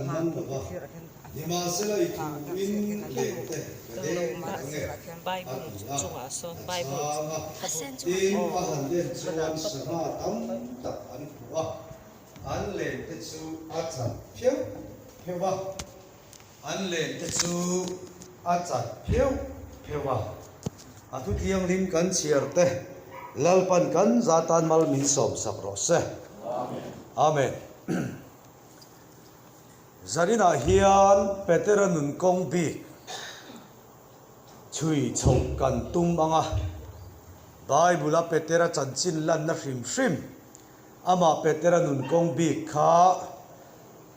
man lo va, nimahsela i thuin len te ka deng tak ange, a ti a, a chhang a. Tin, a han den chuan sangha tam tak an hmu a, an len te chu a chat phiau pheuh va. An len te chu a chat pheuh pheuh a, a thu thianghlim kan chhiar te Lalpan kan za tan mal min sawm sak rawh se. Amen. Zaninah hian Petera nun kawng bik chhui chhoh kan tum ang a, Bible-a Petera chanchin lanna hrim hrim amah Petera nun kawng bik kha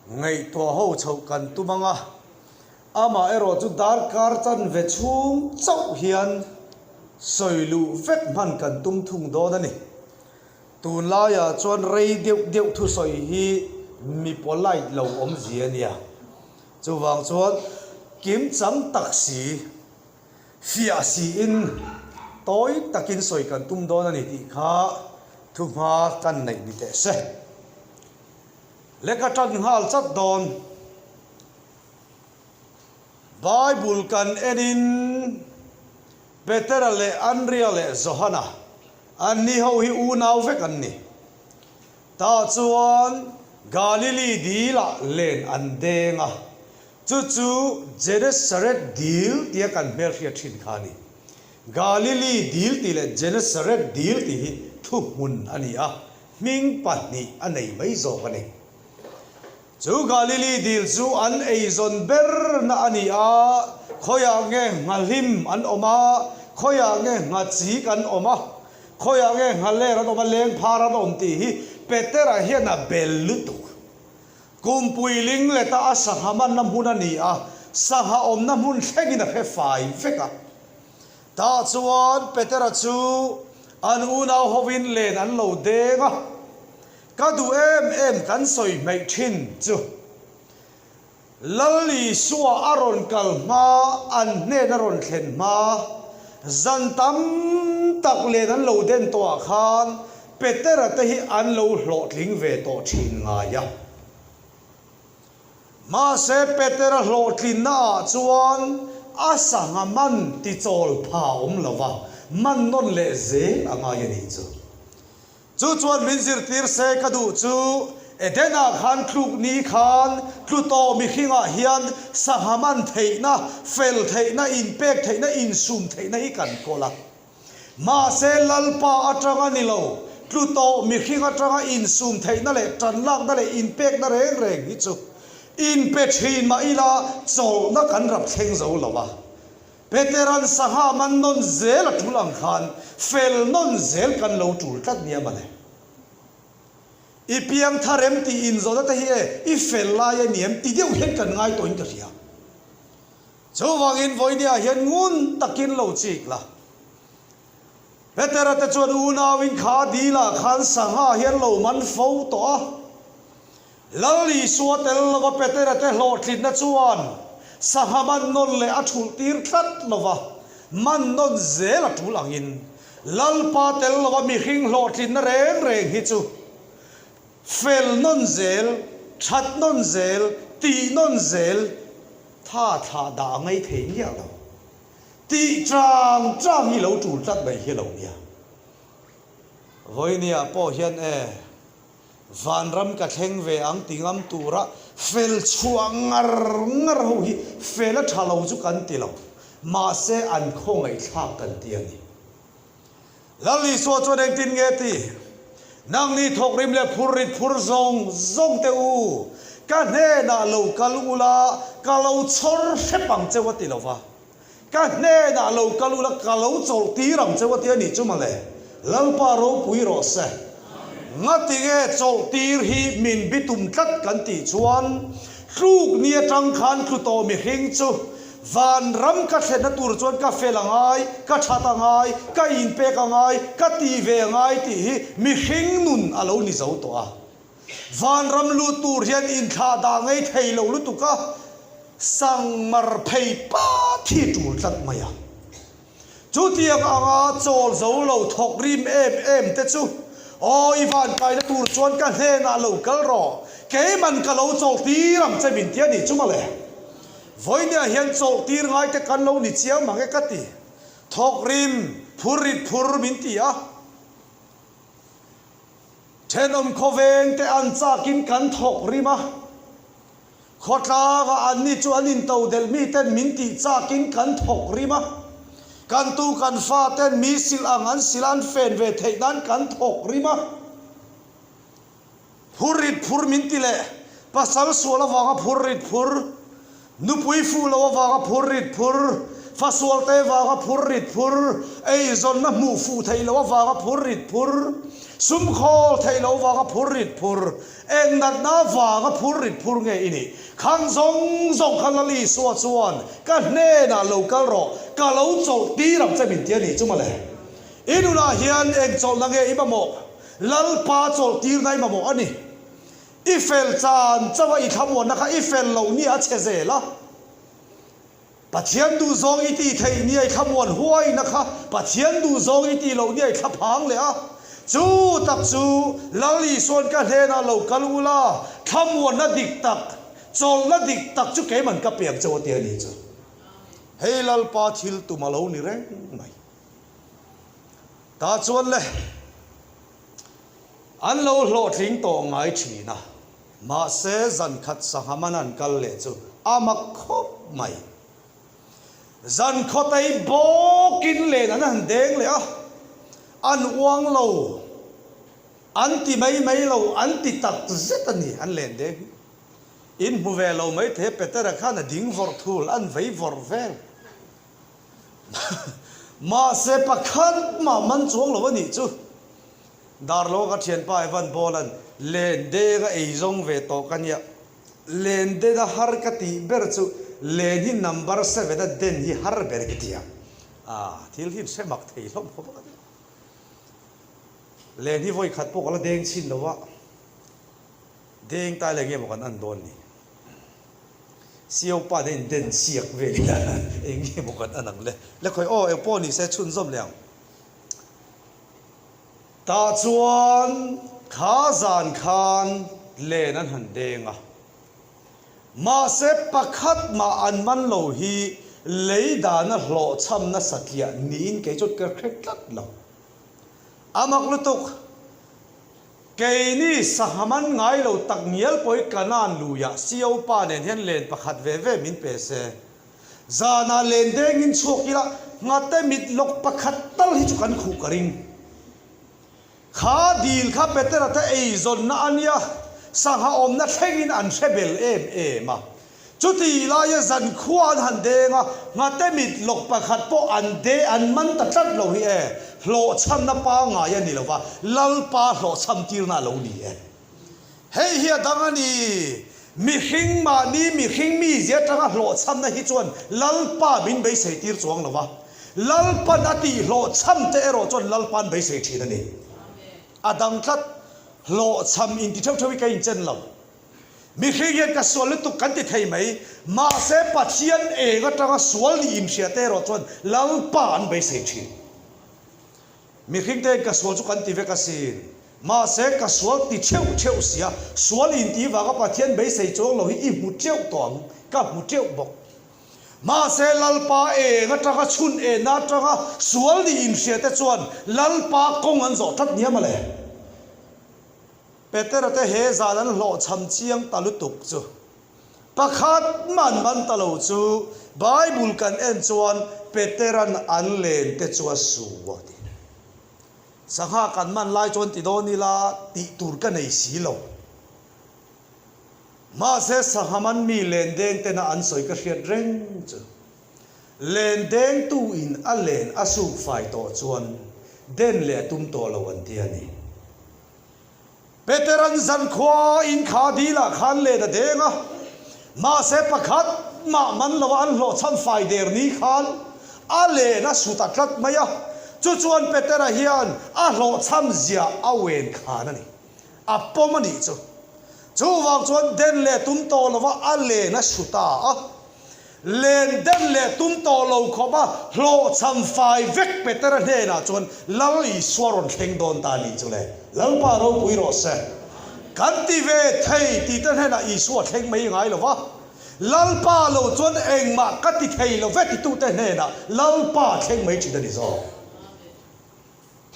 Ngaihtuah ho chhoh kan tum ang a, amah erawh chu darkar chanve chhung chauh hian sawi luh vek hman kan tum thung dawn a ni. Tunlaiah chuan rei deuh deuh thusawi hi mi polite lo awmzia a nia. Chuvang chuan kim chang tak si, fiah siin tawi takin sawi kan tum dawn a ni tih kha thuhma kan neih ni teh se. Leka tan nghal chat dawn. Bible kan enin Petera leh Andria leh Johana an ni ho hi unau vek an ni. Tah chuan Galili dilah len an deng a, chu chu Genesaret dil tia kan hmelhriat thin kha a ni. Galili dil tih leh Genesaret dil tih hi thuhmun a ni a, Hming pahnih a nei mai zawk a ni. Chu Galili dil chu an eizawn berna a ni a, khawiah nge nghahlim an awm a, khawiah nge nghachik an awm a, khawiah nge nghaler an awm a, lengphar an awm tih hi Petera hian a bel lutuk. Kumpui lingleta a sangha manna hmun a ni a, sangha awmna hmun thlengin a hre fai vek a. Tah chuan Petera chu an unau hovin len an lo deng a, Ka duh em em kan sawi hmeih thin chu. Lal Isua a rawn kal hma, an hnen a rawn thlen hma, zan tam tak len an lo den tawhah khan Petera te hi an lo hlawhtling ve tawh thin ngai a. Mahse, Petera hlawhtlinnaah chuan a sangha man tichawl pha awm lo va, man nawn leh zel a ngai a nih chu. Chu chuan min zirtir se ka duh chu, Eden-ah khan tluk ni khan tlu tawh mihringah hian sangha man theihna, fel theihna, inpek theihna, insum theihna hi kan kawl a. Mahse, Lalpa atanga ni lo, tlu tawh mihring atanga insum theihna leh tanlakna leh inpekna reng reng hi chu inpe thin mah ila chawlhna kan rap thleng zo lo a. Peteran sangha man nawn zel a tul ang khan fel nawn zel kan lo tul tlat nia mawle. I piangthar em tih inzawhna te hi e, i fel lai a ni em ti deuh hian kan ngai tawhin ka hria. Chuvangin vawinia hian ngun takin lo chik la. Petera te chuan unauin kha dilah khan sangha hian lo man fo tawh a. Lal Isua tel lova Petera te hlawhtlinna chuan sangha man nawn leh a thulh tir tlat lova, man nawn zel a tul angin Lalpa tel lova mihring hlawhtlinna reng reng hi chu fel nawn zel, that nawn zel, tih nawn zel Tha thlah dah a ngai thei miah lo. Tih chang chang hi lo tul tlat mai hi lo nia. Vawinia pawh hian e, vanram ka thleng ve ang ti ngam tura fel chhuah ngar ngar ho hi fel a tha lo chu kan ti lo. Mahse an khawngaihthlak kan ti a ni. Lal Isua chuan engtin nge ti? Nangni thawkrim leh phurrit phur zawng zawng te u, ka hnenah lo kal ula, ka lo chhawr hrep ang cheu a ti lo va. Ka hnenah lo kal ula, ka lo chawlh tir ang cheu a ti a nih chu mawle. Lalpa ropui rawh se. Ngati nge chawlh tir hi min bitum tlat kan tih chuan, tluk ni atang khan tlu tawh mihring chu Vanram ka thlenna tur chuan ka fel a ngai, ka that a ngai, ka inpek a ngai, ka ti ve a ngai tih hi mihring nun a lo ni zo tawh a. Vanram lut tur hian inthlah dah ngei thei lo lutuk a, sangmar phei pat hi tul tlat mai a. Chutiang anga chawl zo lo thawk rim em em te chu, Aw i van kaina tur chuan ka hnenah lo kal rawh, Keiman ka lo chawlh tir ang che min ti a nih chu mawle. Vawinia hian chawlh tir ngai te kan lo ni chiang mang e ka ti. Thawk rim, phur rit phur min ti a. Thenawm khawveng te an chakin kan thawk rim a. Khawtlanga anni chu an intodelh miten min tih chakin kan thawk rim a. Kan tu kan faten mi silh ang an silh a an fen ve theih nan kan thawk rim a. Phur rit phur min ti leh, pasal sual avanga phur rit phur, nupui fuh lo avanga phur rit phur, fa sual te vanga phur rit phur, eizawnna hmuh fuh theih loh avanga phur rit phur, sum khawl theih loh avanga phur rit phur, eng natna avanga phur rit phur nge i nih? Khang zawng zawng kha Lal Isua chuan ka hnenah lo kal rawh, ka lo chawlh tir ang che min ti a nih chu mawle. I nunah hian eng chawlhna nge i mamawh? Lalpa chawlhtirna i mamawh a ni. I fel chan chauh a i thlamuanna kha i fel loh nia a che zel a. Pathian duhzawng i tih theih nia i thlamuan huaina kha Pathian duhzawng i tih loh nia i thlaphang leh a. Chu tak chu Lal Isuan ka hnenah lo kal ula, thlamuanna dik tak, chawlhna dik tak chu keiman ka pe ang chauh a ti a ni chu. Hei Lalpa thil tum a lo ni reng mai. Tah chuan le, an lo hlawhtling tawh ngai thin a, mahse zan khat sangha man an kal leh chu a mak khawp mai. Zan khawtei bawkin len an han deng leh a, an uang lo, an ti mai mai lo, an ti tak zet a ni an len deng hi. In hmu ve lo mai thei a, Petera khan a ding vawrh thul, an vei vawrh vel. Mahse pakhat mah man chuang lo a nih chu. Darlo ka thianpa Evan Bawlan len deng a ei zawng ve tawh ka nia. Len den a har ka tih ber chu len hi number seven a den hi har ber ka ti a. Ah thil hi in hre mak thei hlawm khawp a ka ti. Len hi vawi khat pawh ka la deng chhin lo a. Deng tai leh nge maw kan an dawn ni. Sio pa nen den siak vel ila eng nge maw kan an ang le. Le khawi aw eng pawh ni se chhunzawm leh ang. Tah chuan kha zan khan len an han deng a. Mahse pakhat mah an man lo hi lei dana hlawhchhamna satliah niin kei chuan ka hre tlat lo. A mak lutuk. Keini sangha man ngai lo tak ngial pawhin Kanaan luiah CO pa nen hian len pakhat ve ve min pe se. Zanah len dengin chhuak ila nghate mit lawk pakhat tal hi chu kan khuh ka ring. Kha dil kha Petera te eizawnna a nia, sangha awmna thlengin an hre bel em em a. Chuti laia zankhua an han deng a, nghate mit lawk pakhat pawh an de an man ta tlat lo hi e, hlawhchhamna pangngai a ni lo va, Lalpa hlawhchham tirna a lo ni e. Hei hi a dang a ni, mihring mahni mihring mizia atanga hlawhchhamna hi chuan Lalpa min beisei tir chuang lo va, Lalpan a tih hlawhchham te erawh chuan Lalpa an beisei thin a ni. A dang tlat, hlawhchham inti theuh theuh hi ka inchen lo. Mihring hian ka sual lutuk kan ti thei mai, mahse Pathian eng atanga sual nih inhria te erawh chuan Lalpa an beisei thin. Mihring te hian ka sual chu kan ti vek asin, mahse ka sual ti theuh theuh sia, sual intih vanga Pathian beisei chuang lo hi i hmu teuh tawh ang, ka hmu teuh bawk. Mahse Lalpa eng atanga chhun enna atanga sual nih inhria te chuan Lalpa kawng an zawh tlat nia mawle. Petera te he zan an hlawhchham chiang ta lutuk chu pakhat man man ta lo chu Bible kan en chuan Peteran an len te chu a su a ti. Sangha kan man lai chuan ti dawn ila tih tur ka nei si lo. Mahse sangha man mi len deng tena an sawi ka hriat reng chu len dengtu in a len a suk fai tawh chuan den leh a tum tawh lo an ti a ni. Peteran zankhua in kha dilah khan len a deng a, mahse pakhat mah man loa an hlawhchham fai der ni khan a len a su ta tlat mai a, chu chuan Petera hian a hlawhchham zia a wen khan a ni, a pawm a nih chu. Chuvang chuan den leh tum tawh lova a len a su ta a. Len den leh tum tawh lo khawp a hlawhchham fai vek Petera hnenah chuan Lal Isua rawn thleng dawn ta a nih chu le. Lalpa ropui rawh se. Kan ti ve thei tih te hnenah Isua thleng mai ngai lo va, Lalpa lo chuan engmah ka ti thei lo ve titute hnenah Lalpa thleng mai thin a ni zawk.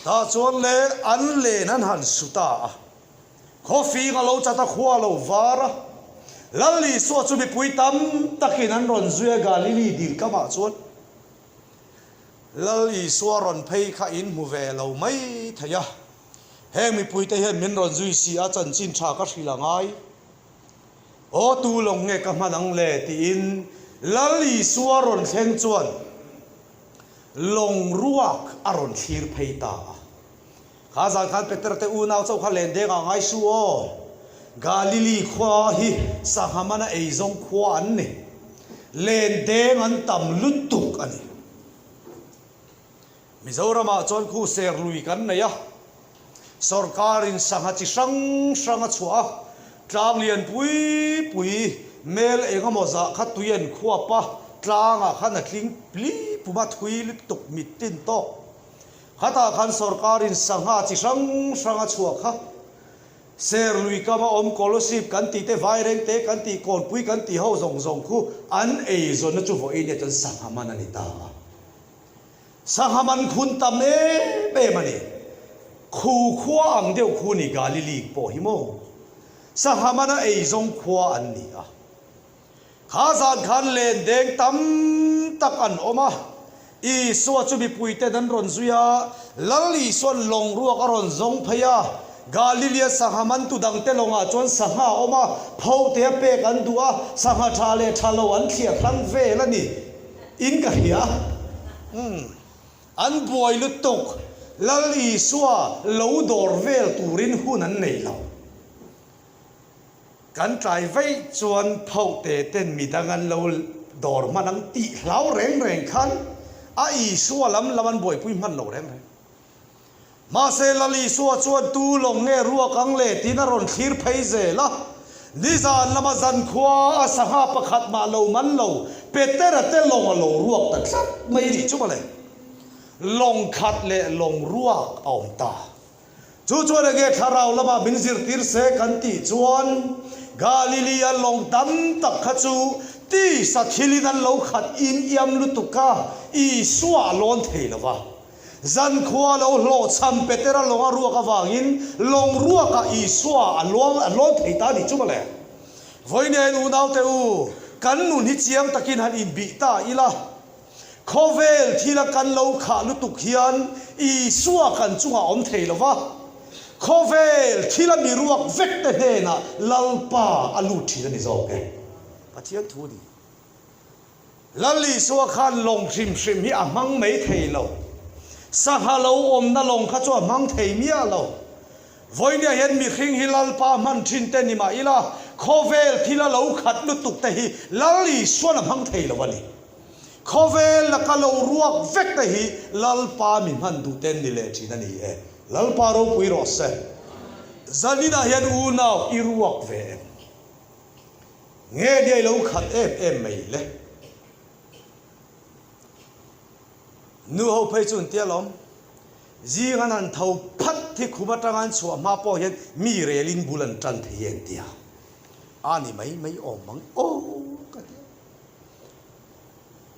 Tah chuan le an len an han su ta a, khawfing a lo chat a, khua a lo var a. Lal Isua chu mipui tam takin an rawn zui a Galili dil kamah chuan. Lal Isua rawn phei kha in hmu ve lo mai thei a, heng mipuite hian min rawn zui si a, chanchin tha ka hrilh a ngai. Aw tu lawng nge ka hman ang le tiin Lal Isua rawn thleng chuan lawng ruak a rawn thlir phei ta a. Kha zan khan Peter te unau chauh kha len deng ah ngai su aw. Galili khua hi sangha mana eizawng khua an ni. Len deng an tam lutuk a ni. Mizoram ah chuan khu ser lui kan nei a. Sorkar in sangha chi hrang hrang a chhuah a. Tlang lian pui pui mel eng emaw zah kha tui an khuap a, tlang ah khan a tling pli pum a thui lutuk mit tin tawk. Khatah khan sorkarin sangha chi hrang hrang a chhuah kha. Serlui kama awm Kolosip kan tih te, Vairengte kan tih, Kawnpui kan tih ho zawng zawng khu an eizawnna chu vawiin nia chuan sangha man a ni ta a. Sangha man khun tam em em a ni. Khu khua ang deuh khu ni Galili pawh hi maw? Sangha mana eizawng khua an ni a. Kha zan khan len deng tam tak an awm a, Isua chu mipuiten an rawn zui a, Lal Isua'n lawng ruak a rawn zawng phei a, Galilia sangha mantu dangte lawngah chuan sangha a awm a, phote a pek an duh a, sangha tha leh tha lo an thliah hlang vel a ni in ka hria. Umm. An buai lutuk, Lal Isua lo dawr vel turin hun an nei lo. Kan tlai vaih chuan phote ten midang an lo dawr hman ang tih hlau reng reng khan a Isua lam lam an buaipui hman lo reng reng. Mahse Lal Isua chuan tu lawng nge ruak ang le tiin a rawn thlir phei zel a. Nizan lama zankhua a sangha pakhat mah lo man lo Petera te lawng a lo ruak ta tlat mai nih chu mawle. Lawng khat leh lawng ruak a awm ta. Chu chuan enge thlarau lamah min zirtir se kan tih chuan Galilea lawng tam tak kha chu tisa thilin an lo khat in iam lutuk a, Isua a lawn thei lo va. Zankhua lo hlawhchham Petera lawng a ruak avangin lawng ruakah Isua a luang a lawn thei ta a nih chu mawle. Vawiin unaute u, kan nun hi chiang takin han inbih ta ila. Khawvel thila kan lo khah lutuk hian Isua kan chungah awm thei lo va, khawvel thila mi ruak vek te hnenah Lalpa a lut thin a ni zawk e. Pathian thu a ni. Lal Isua khan lawng hrim hrim hi a hmang mai thei lo. Sangha lo awmna lawng kha chu a hmang thei miah lo. Vawinia hian mihring hi Lalpa hman thin te ni mah ila, khawvel thila lo khat lutuk te hi Lal Isuan a hmang thei lo a ni. Khawvel laka lo ruak vek te hi Lalpa mi hman duh ten ni leh thin a ni e. Lalpa ropui rawh se. Zaninah hian unau i ruak ve em? Nge nia i lo khat em em mai le? Nu ho phei chu an tia lawm. Zing an han tho phat hi khum atanga an chhuah hma pawh hian mi relin bul an tan thei e an tia. A ni mai mai awm ang aw ka ti a.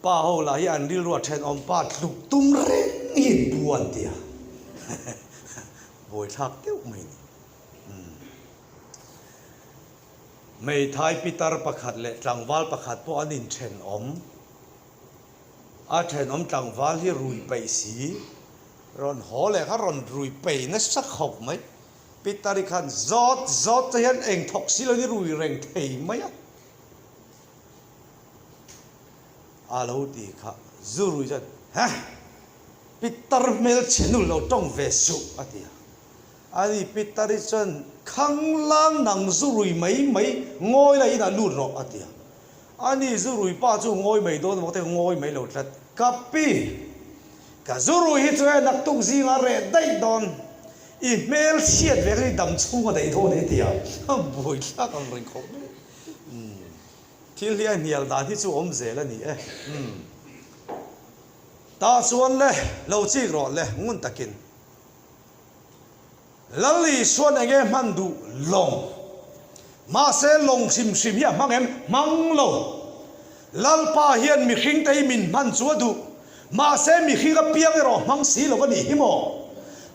Pa ho lah hi an rilru a thenawm pa tluk tum reng hi an pu an ti a. Buaithlak deuh mai ni. Hmeithai pitar pakhat leh tlangval pakhat pawh an inthenawm. A thenawm tlangval hi rui peih si. Rawn haw leh kha rawn rui peih nasa khawp mai. Pitar hi khan zawt zawt te hian eng thawk si lo in i rui reng thei mai a. A lo ti kha zu rui chuan, Heh! Pitar hmelchhe nu lo tawng ve suh, a ti a. Ani Pitar hi chuan, Khanglang nang zu rui mai mai, ngawi la inah lut rawh, a ti a. Ani zu rui pa chu ngawi mai dawn emaw te ngawi mai lo tlat. Ka pi! Ka zu rui hi chu he naktuk zingah reh daih dawn. I hmel chhiat ve kha i dam chhung a daih dawn e, ti a. Buaithlak ang reng khawp mai. Umm. Thil hi a hnial dan hi chu awm zel a ni e. Umm. Tah chuan le, lo chik rawh le, ngun takin. Lal Isuan enge hman duh lawng. Mahse lawng hrim hrim hi a hmang em? Hmang lo. Lalpa hian mihringte hi min hman chu a duh. Mahse mihring apiang erawh hmang si lo a nih hi maw?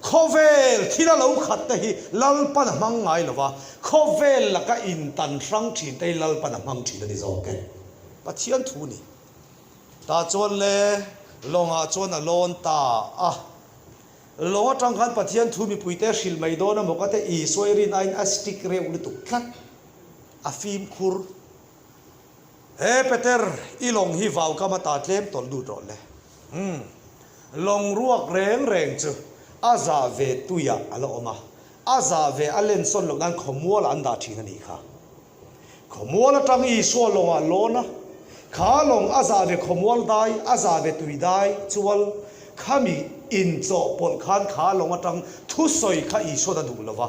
Khawvel thil a lo khat te hi Lalpan a hmang ngai lo va, khawvel laka intan hrang thin te hi Lalpan a hmang thin a ni zawk e. Pathian thu ni. Tah chuan le lawngah chuan a lawn ta a. Lawng atang khan Pathian thu mipuite hrilh mai dawn a maw ka te Isua i rin aiin a stick reuh lutuk tlat. A fimkhur. He Peter, i lawng hi vaukam ata tlem tawlh lut rawh le. Umm. Lawng ruak reng reng chu a zah ve tuiah a la awm a. A zah ve a len sawn loh nan khawmualah an dah thin a nih kha. Khawmual atang Isua lawngah lawn a, kha lawng a zah ve khawmual dai, a zah ve tui dai chual khami inchawhpawlh khan kha lawng atang thusawi kha Isua'n a duh lo va.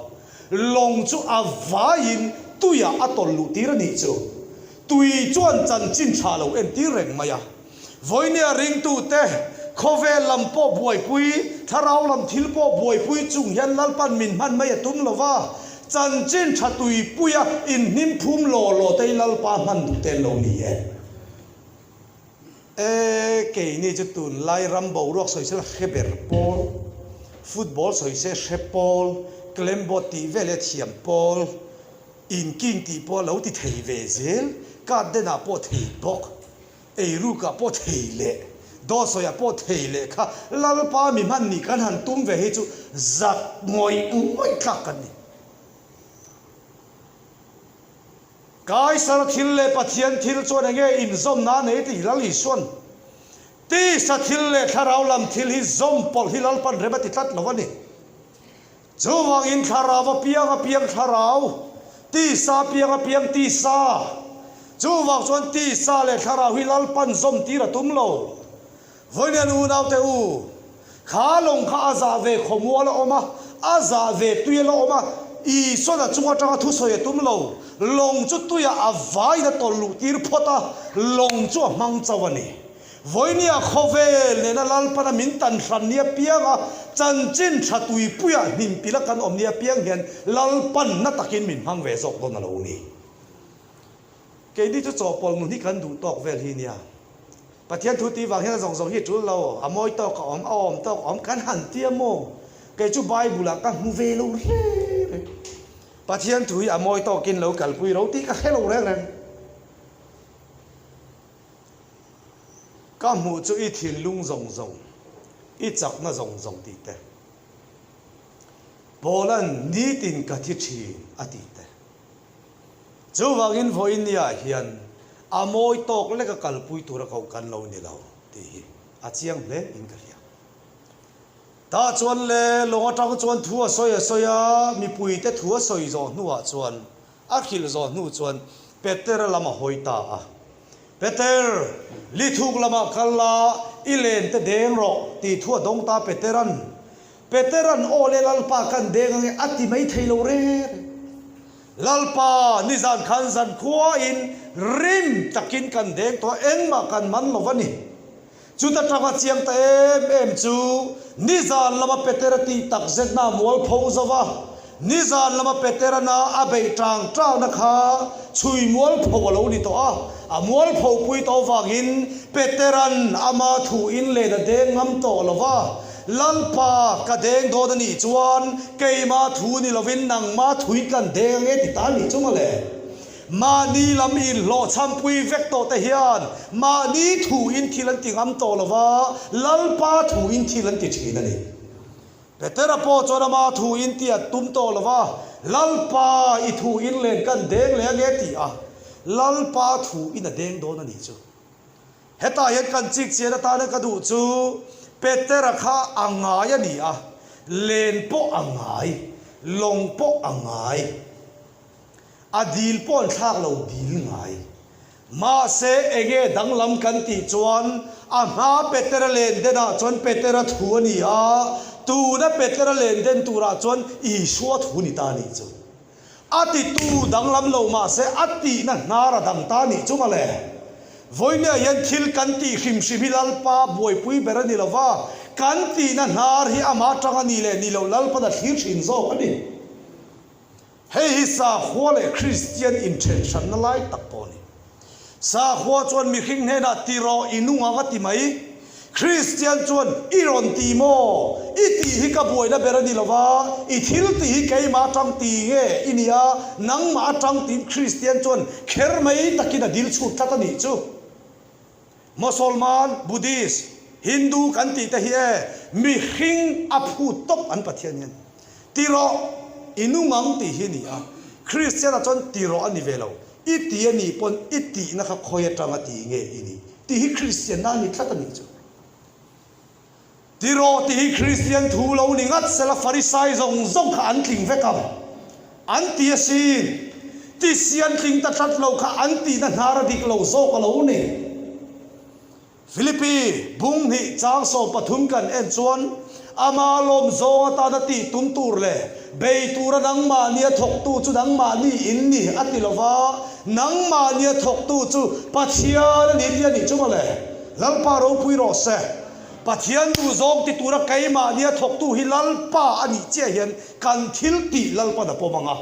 Lawng chu a vaiin tuiah a tawlh luh tir a nih chu. Tui chuan chanchin tha lo entir reng mai a. Vawinia ringtute khawvel lam pawh buaipui, thlarau lam thil pawh buaipui chung hian Lalpan min hman mai a tum lo va, chanchin tha tuipuia inhnim phum law law te hi Lalpa hman duh te an lo ni e. E, keini chu tunlai ram boruak sawisel hre ber pawl, football sawise hre pawl, clembot tih vel hi a thiam pawl, inking tih pawh a lo ti thei ve zel, card denah pawh thei bawk. Eirukah pawh thei leh dawtsawiah pawh thei leh kha Lalpa mi hman nih kan han tum ve hi chu zak ngawih ngawih tlak kan ni. Kaisar thil leh Pathian thil chuan enge inzawmna a nei tih Lal Isuan tisa thil leh thlarau lam thil hi zawm pawlh hi Lalpan rem a ti tlat lo a ni. Chuvangin thlarau a piang a piang thlarau, tisa a piang a piang tisa. Chuvang chuan tisa leh thlarau hi Lalpan zawm tir a tum lo. Vawiin unaute u, kha lawng kha a zah ve khawmual a awm a, a zah ve tui a la awm a, Isuan a chung atanga thusawi a tum lo. Lawng chu tuiah a vaiin a tawlh luh tir phawt a, lawng chu a hmang chauh a ni. Vawinia khawvel nena Lalpana min tan hran ni apianga chanchin tha tuipuiah hnimpila kan awm ni apiang hian Lalpan na takin min hmang ve zawk dawn a lo ni. Keini chu chawhpawlh nun hi kan duh tawk vel hi nia. Pathian thu tih vang hian a zawng zawng hi a tul lo, a mawi tawk a awm, a awm tawk a awm kan han tia maw? Kei chu Bible ah ka hmu ve lo reng reng. Pathian thu hi a mawi tawkin lo kalpui ro tih ka hre lo reng reng. Ka hmuh chu i thinlung zawng zawng, i chakna zawng zawng tih te. Paula'n nitin ka thi thin a tih te. Chuvangin vawinia hian a mawi tawk leka kalpui tura koh kan lo ni lo tih hi a chiang hle in ka hria. Tah chuan le lawng atang chuan thu a sawi a sawi a, mipuite thu a sawi zawh hnuah chuan A hrilh zawh hnu chuan Petera lam a hawi ta a, Peter, lithuk lamah kal la, i len te deng rawh, tih thu a dawng ta Petera'n. Petera'n, Aw le Lalpa kan deng ange, a ti mai thei lo reng reng. Lalpa, nizan khan zan khuain rim takin kan deng tawh a, engmah kan man lo va ni. Chuta tanga chiang ta em em chu nizan lama Petera tih tak zetna a mualpho zo va, nizan lama Peterana a beih tang tangna kha chhui mualpho a lo ni tawh a, a mualpho pui tawh vangin Peteran ama thu in len a deng ngam tawh lo va, Lalpa ka deng dawn a nih chuan keima thu ni lovin nangma thuin kan deng ange ti ta a nih chu mawle. Mahni lam inhlawhchhampui vek tawh te hian mahni thu in thil an ti ngam tawh lo va, Lalpa thu in thil an ti thin a ni. Petera pawh chuan ama thu in ti a tum tawh lo va, Lalpa i thu in len kan deng leh ange ti a, Lalpa thu in a deng dawn a nih chu. Hetah hian kan chik chian atana ka duh chu Petera kha a ngai a ni a, len pawh a ngai, lawng pawh a ngai. A dil pawh an thlak lo dil ngai. Mahse enge danglam kan tih chuan a hma Petera len den ah chuan Petera thu a ni a, tuna Petera len den turah chuan Isua thu ni ta nih chu. A titu danglam lo mahse a tihna hnar a dang ta nih chu mawle. Vawinia hian thil kan tih hrim hrim hi Lalpa buaipui ber a ni lova, kan tihna hnar hi amah tang a ni leh ni loh Lalpan a thlir thin zawk a ni. Hei hi sakhua leh Kristian inthen hranna lai tak pawh a ni. Sakhua chuan mihring hnenah ti rawh i nung ang a ti mai. Kristian chuan i rawn ti maw? I tih hi ka buaina ber a ni lo va, i thil tih hi keimah atang ti nge i nia, nangmah atang tiin Kristian chuan kher mai takin a dil chhut tlat a nih chu. Mosolman, Buddhist, Hindu kan tih te hi e mihring a phut tawp an Pathian hian ti rawh i nung ang tih hi a ni a, Kristian ah chuan ti rawh a ni ve lo, i ti a nih pawn i tihna kha khawi atanga ti nge i nih tih hi Kristianna a ni tlat a nih chu. Ti rawh tih hi Kristian thu lo ni ngat sela Farisai zawng zawng kha an tling vek ang an ti asin. Ti si an tling ta tlat lo kha an tihna hnar a dik lo zawk a lo ni. Philippi bung hnih chang 13 kan en chuan ama lawm zawng atana tih tum tur leh bei tura nangmahnia thawktu chu nangmahni in ni a ti lova, nangmahnia thawktu chu Pathian a ni tih a nih chu mawle. Lalpa ropui rawh se. Pathian duh zawng ti tura keimahnia thawktu hi Lalpa a nih chiah hian kan thil tih Lalpan a pawm ang a,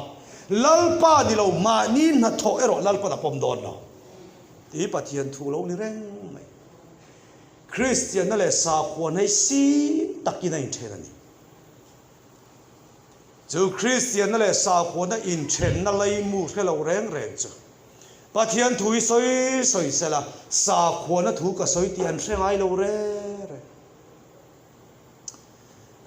Lalpa ni lo mahni hnathawh erawh Lalpan a pawm dawn lo tih hi Pathian thu lo ni reng mai. Kristianna leh sakhuana hi sim takin a inthen a ni. Chu Kristianna leh sakhuana inthenna leimu hre lo reng reng chu Pathian thu hi sawi sawi sela, sakhuana thu ka sawi tih an hre ngai lo reng reng.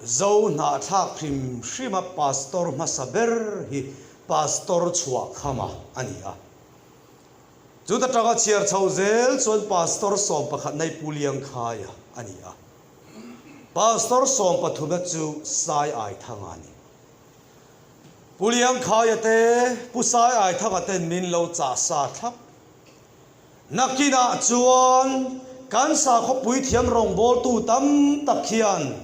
Zo hnahthlak hrim hrima Pastor hmasa ber hi Pastor Chhuahkhama a ni a. Chuta tanga chhiar chho zel chuan Pastor 11 Nai Pu Liangkhaia a ni a. Pastor 13 chu Sai Aithanga a ni. Pu Liangkhaia te, Pu Sai Aithanga ten min lo chah sa thlap. Nakinah chuan kan sakhaw puithiam rawngbawltu tam tak hian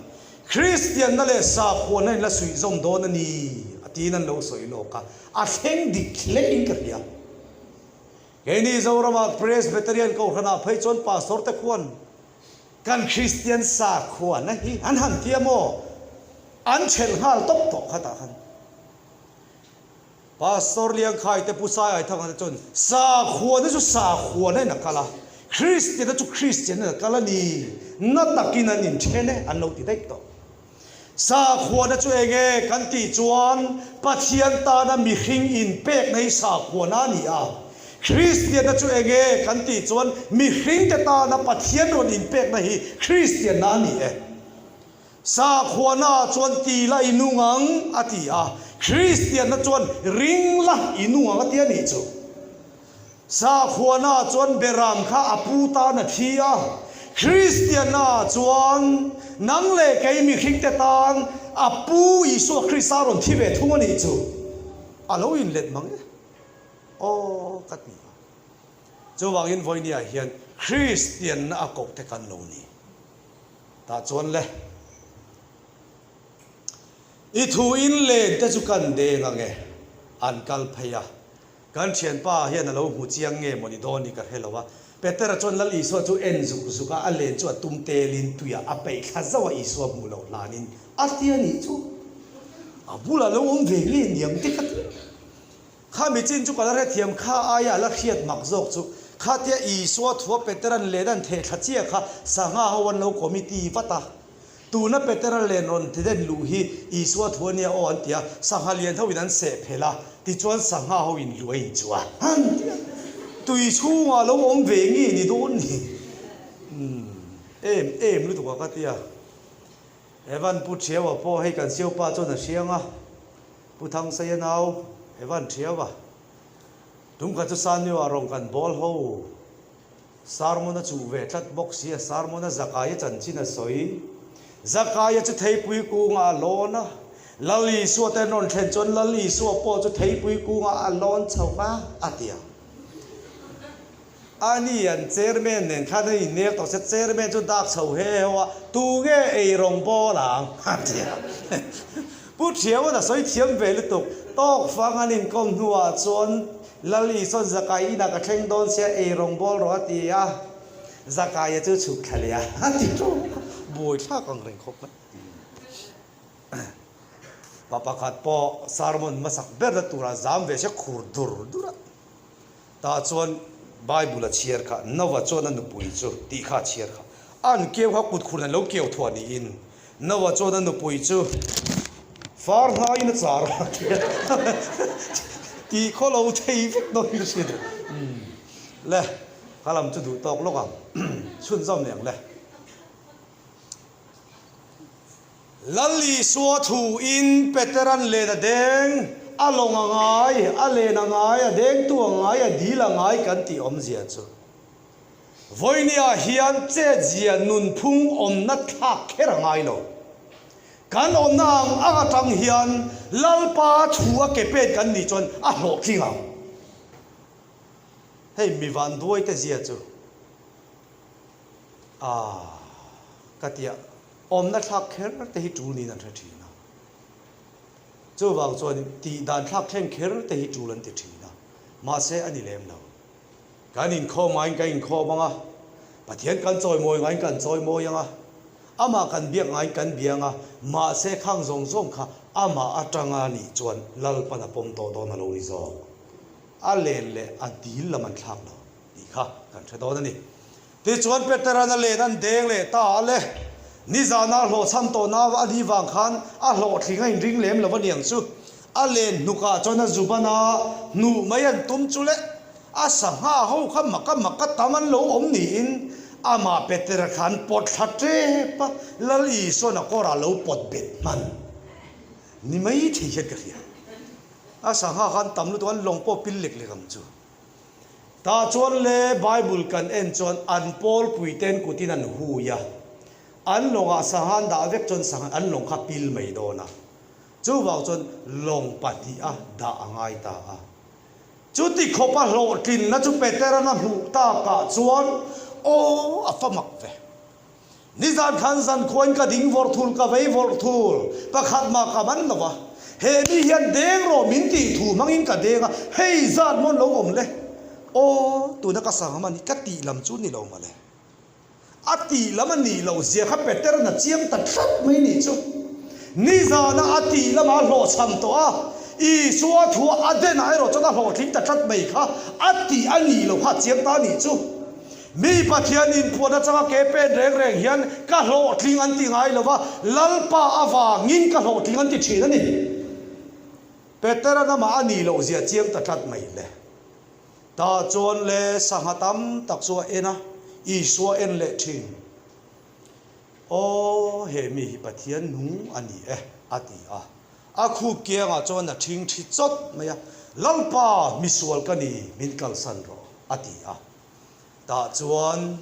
Kristianna leh sakhuana in la suihzawm dawn a ni a tiin an lo sawi lawk a, a thleng dik hlein ka hria. Keini Zoramah Presbyterian Kohhranah phei chuan Pastor te khuan Kan Kristian sakhuana hi an han tia maw? An chelh nghal tawp tawh khatah khan. Pastor Liangkhai te Pu Sai Aithanga te chuan sakhuana chu sakhuana in a kal a, Kristiana chu Kristian in a kal a ni, na takin an inthen e an lo ti daih tawh. Sakhuana chu eng nge kan tih chuan Pathian tana mihring inpekna hi sakhuana a ni a. Kristianna chu eng nge kan tih chuan mihringte tana Pathian rawn inpekna hi Kristianna a ni e. Sakhuana chuan ti la i nung ang a ti a, Kristianna chuan ring la i nung ang a ti a nih chu. Sakhuana chuan Beram kha a pu tan a thi a, Kristianna chuan nang leh kei mihringte tan a pu Isua Krista rawn thi ve thung a nih chu a lo inlet mang e. Aw ka ti a. Chuvangin vawinia hian Kristianna a koh te kan lo ni. Tah chuan le, i thu inlen te chu kan deng ang e, an kal phei a. Kan thianpa hian a lo hmu chiang nge maw ni dawn ni ka hre lo a. Petera chuan Lal Isua chu en zuk zuk a, a len chu a tum telin tuiah a peih thla zauh a, Isua hmuh loh hlanin a ti a nih chu. A bulah lo awm ve nge niang te ka ti. Kha mi chin chu ka la hrethiam kha aia a la hriat mak zawk chu khatia Isua thua Petera'n len an theh thla chiah kha sangha ho an lo committee vat a. Tuna Petera len rawn ti den luh hi Isua thu a nia aw an ti a, sangha lian ho in an seh phelh a, tichuan sangha ho in luh a inchuh a, an ti a. Tui chhungah lo awm ve nge ni dawn ni? Umm, em em lutuk a ka ti a. Evan Pu Thiaua pawh hei kan siaupa chuan a hriang a, Pu Thangseia nau Evan Thiaua, tumkhat chu Sanio-ah rawn kan bawl ho. Sermon a chuh ve tlat bawk si a, sermon a Zakaia chanchin a sawi. Zakaia chu theipui kungah a lawn a, Lal Isua te an rawn thlen chuan Lal Isua pawh chu theipui kungah a lawn chho va a ti a. Ani an chairman nen khan an innel tawh se, chairman chu dak chho he he ho a, tu nge ei rawng bawl ang a ti a. Pu Thiawan a sawi thiam ve lutuk, tawk fang an inkawm hnuah chuan Lal Isuan Zakai inah ka thleng dawn sia ei rawng bawl rawh a ti a, Zakaia chu chhuk thla leh a, a ti ṭawk a, buai thlak ang reng khawp mai. Pa pakhat pawh sermon hmasak berna turah zam ve se khur dur dur a. Tah chuan Bible a chhiar kha, Noah chuan a nupui chu tih kha a chhiar kha. An keu kha kut khurh an lo keu thuah niin Noah chuan a nupui chu far hnaiin a char a tih khaw lo thei vek dawn in ka hria duh. Le, ka lam chu duh tawk lawk ang. Chhunzawm leh ang le. Lal Isua thuin Peteran len a deng, a lawng a ngai, a len a ngai, a dengtu a ngai, a dil a ngai kan tih awmzia chu Vawinia hian chetzia nunphung awmna thlak kher a ngai lo. Kan awmna ang ang atang hian Lalpa thu a ke pen kan nih chuan a hlawhtling ang. Hei mi vanduaite zia chu Aaa ka tia awmna thlak kher te hi tul niin an hre thin a. Chuvang chuan tih dan thlak thleng kher te hi tul an ti thin a, mahse a ni lem lo. Kan inkhawm ngaiin kan inkhawm ang a, Pathian kan chawimawi ngaiin kan chawimawi ang a, amah kan biak ngaiin kan bia ang a, mahse khang zawng zawng kha amah atanga nih chuan Lalpan a pawm tawh dawn a lo ni zawk. A len leh a dil lam an thlak lo. Tih kha kan hre dawn a ni. Tichuan Peteran a len an deng leh ta a le. Nizana hlawhchham tawhna a nih vang khan a hlawhtling a inring lem lo a niang chu. A len hnukah chuan a zuban a hnuh mai an tum chu le. A sangha ho kha maka maka tam an lo awm niin amah Petera kha an pawt thla tep a, Lal Isuan a kawrah a lo pawt bet hman ni mai thei hian ka hria. A sangha kha an tam lutuk a, an lawng pawh pil lek lek ang chu. Tah chuan le Bible kan en chuan an pawlpui ten kutin an hui a, an lawngah sangha an dah vek chuan sangha an lawng kha pil mai dawn a, chuvang chuan lawng pahniha dah a ngai ta a. Chuti khawpa hlawhtlinna chu Peteran a hmuh takah chuan aw a fa mak ve. Nizan khan zan khuain ka ding vawrh thul, ka vei vawrh thul, pakhat mah ka man lo va. He mi hian deng rawh min tih thu hmangin ka deng a, hei zat mawn lo awm le. Aw, tuna ka sang hman hi ka tih lam chu ni lo mawle. A tih lam a nih loh zia kha Peteran a chiang ta tlat mai nih chu. Nizana a tih lamah a hlawhchham tawh a, Isua thu a denah erawh chuan a hlawhtling ta tlat mai kha a tih a nih loh kha a chiang ta nih chu. Mi Pathian inphuan atanga ke pen reng reng hian ka hlawhtling an ti ngai lo va, Lalpa avangin ka hlawhtling an ti thin a ni. Petera namah a nih loh zia chiang ta tlat mai le. Tah chuan le sangha tam tak chu a en a, Isua en leh thin. Aw, he mi hi Pathian nung a ni e, a ti a. A khup kiangah chuan a thing thi chawt mai a, Lalpa, misual ka ni, min kalsan rawh, a ti a. Tah chuan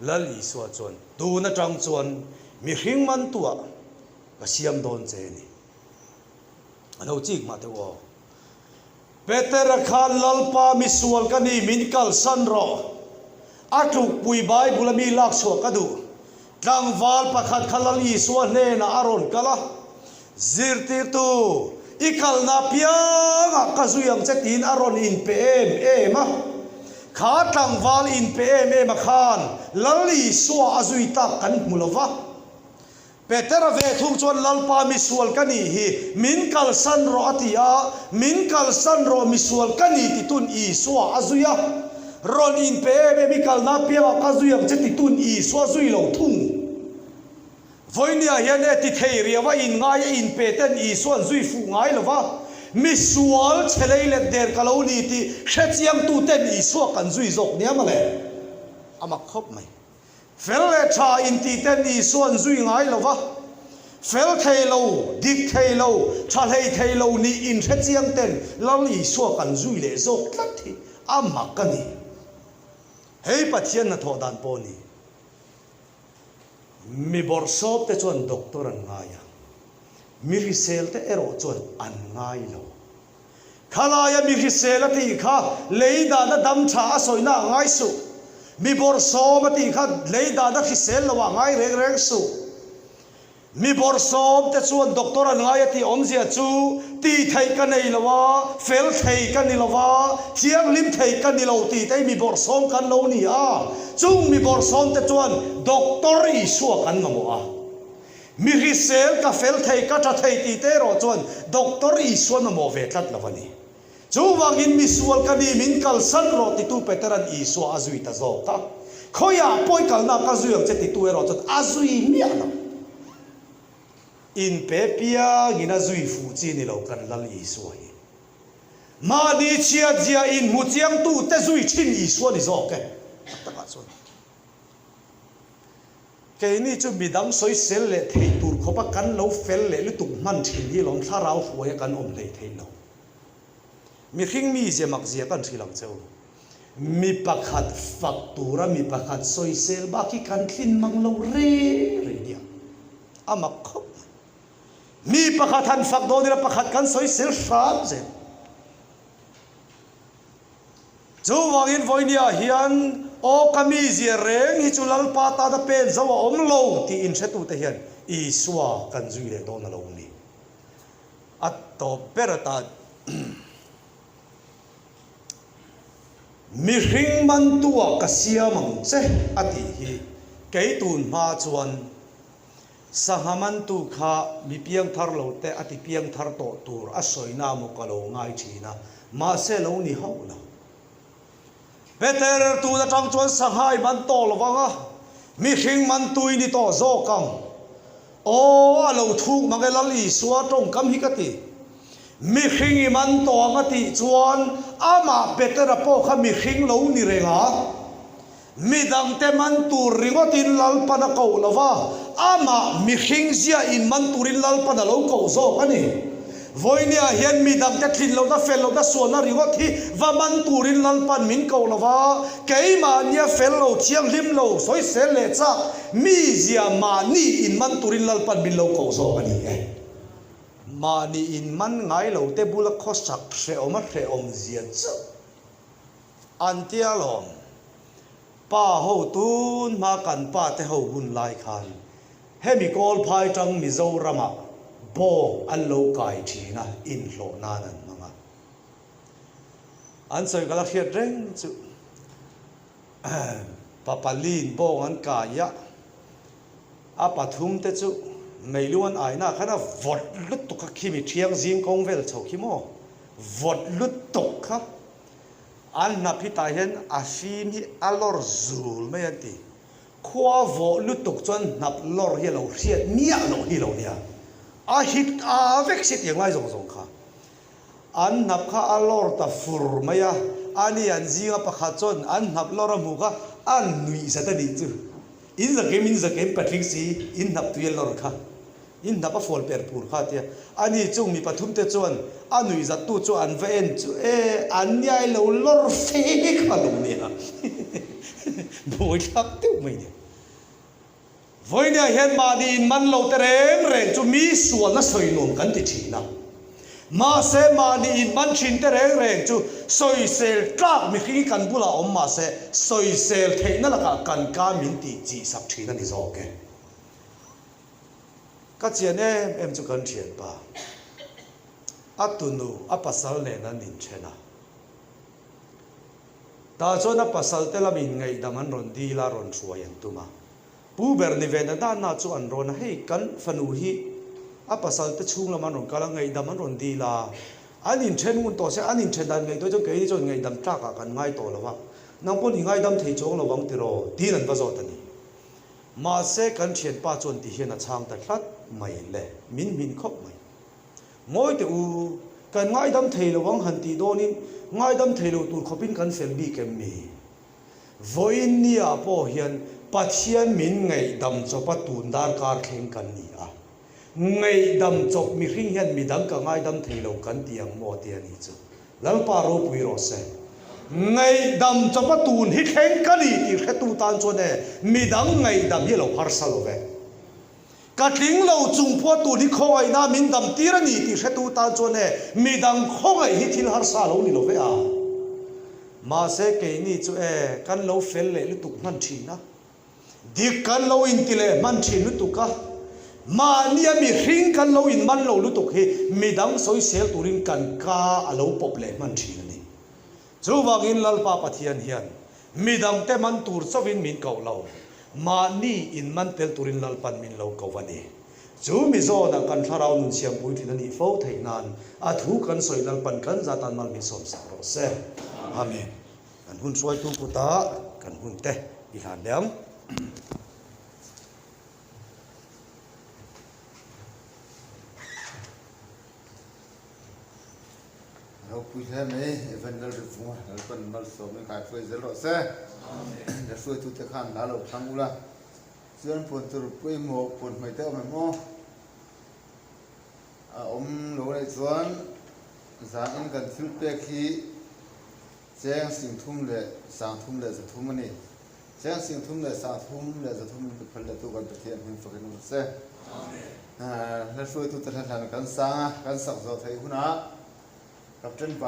Lal Isua chuan, Tun atang chuan mihring mantuah ka siam dawn che ni. A lo chik mah deuh aw. Petera khan Lalpa misual ka ni, min kalsan rawh. A tlukpui Bible a mi lak chhuah ka duh. Tlangval pakhat kha Lal Isua hnenah a rawn kal a, Zirtirtu, i kalna piangah ka zui ang che tiin a rawn inpe em em a. Kha tlangval inpe em em a khan Lal Isua a zui tak kan hmu lo va. Petera ve thung chuan Lalpa misual ka nih hi, min kalsan rawh a ti a, min kalsan rawh misual ka ni titun Isua a zui a. Rawn inpe em em i kalna piangah ka zui ang che titun Isua zui lo thung. Vawinia hian e ti thei riau a inngai a inpe ten Isua'n zui fuh ngai lo va, misual chhe lei let der ka lo ni tih hrechiangtu ten Isua kan zui zawk nia mawle. A mak khawp mai. Fel leh tha inti ten Isua'n zui ngai lo va, fel thei lo, dik thei lo, tha hlei thei lo nih inhrechiang ten Lal Isua kan zui leh zawk tlat hi a mak a ni. Hei Pathian hnathawh dan pawh a ni. Mi bawrhsawp te chuan doctor an ngai a, mi hrisel te erawh chuan an ngai lo. Khalaia mi hrisel a tih kha lei dahna dam tha a sawina a ngai suh. Mi bawrhsawm a tih kha lei dahna hrisel lo ah ngai reng reng suh. Mi bawrhsawm te chuan doctor an ngai a tih awmzia chu tih theih ka nei lo a, fel thei ka ni lo a, thianghlim thei ka ni lo tih te hi mi bawrhsawm kan lo ni a. Chung mi bawrhsawm te chuan doctor Isua kan mamawh a. Mi hrisel ka fel thei, ka tha thei tih te erawh chuan Doctor Isua mamawh ve tlat lo a ni. Chuvangin misual ka ni min kalsan rawh titu Petera'n Isua a zui ta zawk a. Khawiah pawi kalna ka zui ang che titu erawh chuan a zui miah lo. Inpe piangin a zui fuh chi ni lo kan Lal Isua hi. Mahni chhiatzia inhmu chiangtu te zui thin Isua ni zawk e. Tak takah chuan. Keini chu midang sawisel leh theih tur khawpa kan lo fel leh lutuk hman thin hi lawm thlarau hruaia kan awm hlei theih lo. Mihring mizia makzia kan hrilh ang che u. Mi pakhat fak tura mi pakhat sawisel bak hi kan tlin mang lo reng reng nia. A mak khawp mai. Mi pakhat han fak dawn ila pakhat kan sawisel hram zel. Chuvangin vawinia hian aw ka mizia reng hi chu Lalpa tana pen zo a awm lo tih inhretute hian Isua kan zui leh dawn a lo ni. A tawp ber atan Mihring mantua ka siam ang che a tih hi kei tun hma chuan Sangha mantu kha mi piangthar lo te a ti piangthar tawh tur a sawina maw ka lo ngai thin a, mahse lo ni hauh lo. Peter tun atang chuan sangha i man tawh lo vang a, mihring mantu i ni tawh zawk ang. Aw, a lo thuk mang e Lal Isua tawngkam hi ka ti. Mihring i man tawh ang a tih chuan amah Petera pawh kha mihring lo ni reng a. Midangte man tur ringawtin Lalpan a koh lo va, amah mihring zia in man turin Lalpan a lo koh zawk a ni. Vawinia hian midangte tlin lohna, fel lohna, sualna ringawt hi va man turin Lalpan min koh lo va, keimahnia fel lo, thianghlim lo, sawisel leh chak mizia mahni in man turin Lalpan min lo koh zawk a ni e. Mahni in man ngai lo te bula khawsak hrehawm a hrehawm zia chu. An tia lawm. Pa ho tun hma kan pa te ho hun lai khan hemi Kawlphai tang Mizoramah bawng an lo kai thin a, inhlawh nan an hmang a. An sawi ka la hriat reng chu pa paliin bawng an kai a, a pathum te chu meilung an aina ah khan a vawt lutuk kha khimi thiang zing kawng vel chho khi maw vawt lutuk kha. An hnap hi tah hian a fim hi a lawr zul mai an ti. Khua vawh lutuk chuan hnap lawr hi a lo hriat miah loh hi lo nia. A hit a vek si tiang lai zawng zawng kha. An hnap kha a lawr ta fur mai a, ani an zinga pakhat chuan an hnap lawr a hmuh kha a nuih zat a nih chu. In zakem in zakem patling si in hnap tui a lawr kha. In hnap a fual per pur kha tia. Ani chung mi pathumte chuan a nuihzattu chu an va en chu e, an niai lo lawr fe kha lo nia. Buai thlak deuh mai nia. Vawinia hian mahni in man lo te reng reng chu mi sualna sawi nuam kan ti thin a. Mahse mahni in man thin te reng reng chu sawisel tlak mihring hi kan bulah awm mahse sawisel theihna lakah kan ka min tih chih sak thin a ni zawk e. Ka chian em em chu kan thianpa, a tunu, a pasal nen an inthen a. Tah chuan a pasal te lamin ngaihdam an rawn dil a, rawn hruai an tum a. Pu ber ni ve na danna chu an rawn a, hei kan fanu hi a pasal te chhung lam an rawn kal a, ngaihdam an rawn dil a. An inthen ngun tawh se, an inthen dan ngaihtuah chuan keini chuan ngaihdam tlakah kan ngai tawh lo va, nang pawh ni ngaidam thei chuang lo vang tiraw? tiin an va zawt a ni. Mahse kan thianpa chuan ti hian a chhang ta tlat mai le, min hmin khawp mai. Ngawi teh u, kan ngaidam thei lo ang han tih dawnin ngaidam thei lo tur khawpin kan fel bik em mi? Vawiin nia pawh hian Pathian min ngaihdam chawpa tun darkar thleng kan ni a. Ngaihdam chawp mihring hian midang ka ngaidam thei lo kan ti ang maw ti a nih chu. Lalpa ropui rawh se. Ngaihdam chawpa tun hi thleng ka ni tih hretu tan chuan e midang ngaihdam hi a lo harsa lo ve. Ka tling lo chung pawh tun hi khawngaihna min dam tir a ni tih hretu tan chuan e midang khawngaih hi thil harsa lo ni lo ve a. Mahse keini chu e kan lo fel leh lutuk hman thin a. Dik kan lo inti leh hman thin lutuk a, mahnia mihring kan lo inman lo lutuk hi midang sawisel turin kan ka a lo pawp leh hman thin a ni. Chuvangin Lalpa Pathian hian midangte man tur chauhin min koh lo, mahni inman tel turin Lalpan min lo ko a ni. Chu mi zawnah kan thlarau nun siam puitlin a nih fo theih nan a thu kan sawi Lalpan kan zatan mal min sawm sak rawh se. Amen. Kan hun hruaitu kutah kan hun te i hlan leh ang. Ropui hle mai, Evan Lalrivunga Lalpan malsawmin kaihruai zel rawh se. La hruaitute khan hla lo thlang ula, chuan puan tur pawimawh puan hmai te awm em aw? A awm lo leh chuan zanin kan thil pek hi cheng singthum leh sangthum leh zathum a ni. Cheng singthum leh sangthum leh zathum in pe phal leh tu kan Pathian hming fakin awm se. Hla hruaitute hla hlan kan sang a, kan sak zawh theih hunah Captain.